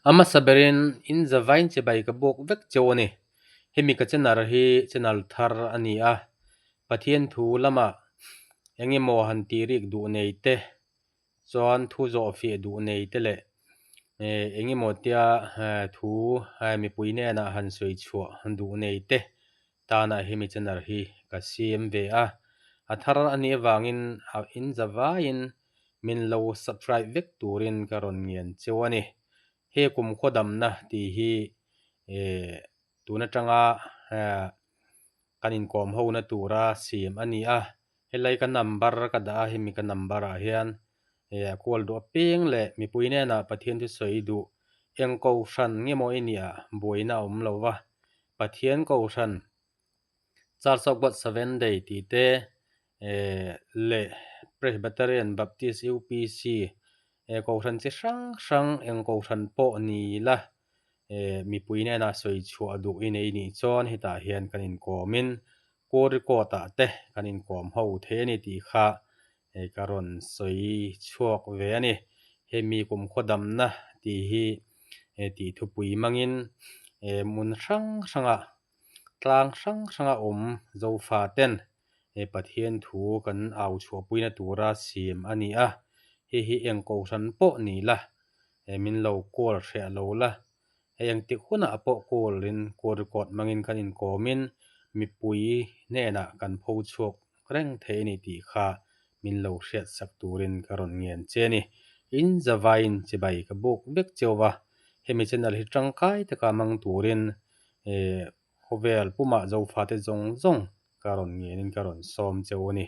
A hmasa berin in zavain chibai ka buk vek cheu a ni. Hemi ka channel hi channel thar a ni a, Pathian thu lamah eng emaw han tih rik duh nei te chuan thu zawh fiah duh nei te leh eng emaw tia thu mipui hnenah han sawi chhuah duh nei te tana hemi channel hi ka siam ve a. A thar a nih avangin in zavaiin min lo subscribe vek turin ka rawn ngen cheu a ni. He kum khaw damna tih hi tun atanga kan inkawm hona tura siam a ni a. Helai ka number ka dah a, hemi ka number ah hian a kual duh apiang leh mipui hnenah Pathian thu sawi duh eng kohhran nge maw i nih ah buaina a awm lo va, Pathian kohhran Church of God Seventh Day tih te leh Presbyterian Baptist UPC kohhran chi hrang hrang eng kohhran pawh ni la mipui hnenah sawi chhuah duh i nei nih chuan hetah hian kan inkawmin Kozhikode ah te kan inkawm ho thei a ni tih kha ka rawn sawi chhuak ve a ni. Hemi kumkhaw damna tih hi tih thupui hmangin hmun hrang hrangah tlang hrang hranga awm Zofa ten Pathian thu kan au chhuahpuina tura siam a ni a, hei hi eng kohhran pawh ni la, min lo call hreh lo la, hei engtik hunah pawh call in call record hmangin kan inkawmin mipui hnenah kan pho chhuak reng thei a ni tih kha min lo hriat sak turin ka rawn ngen che a ni. In zavaiin chibai ka buk vek cheu va, hemi channel hi tangkai taka hmang turin Khawvel pumah Zofate zawng zawng ka rawn ngenin ka rawn sawm cheu a ni.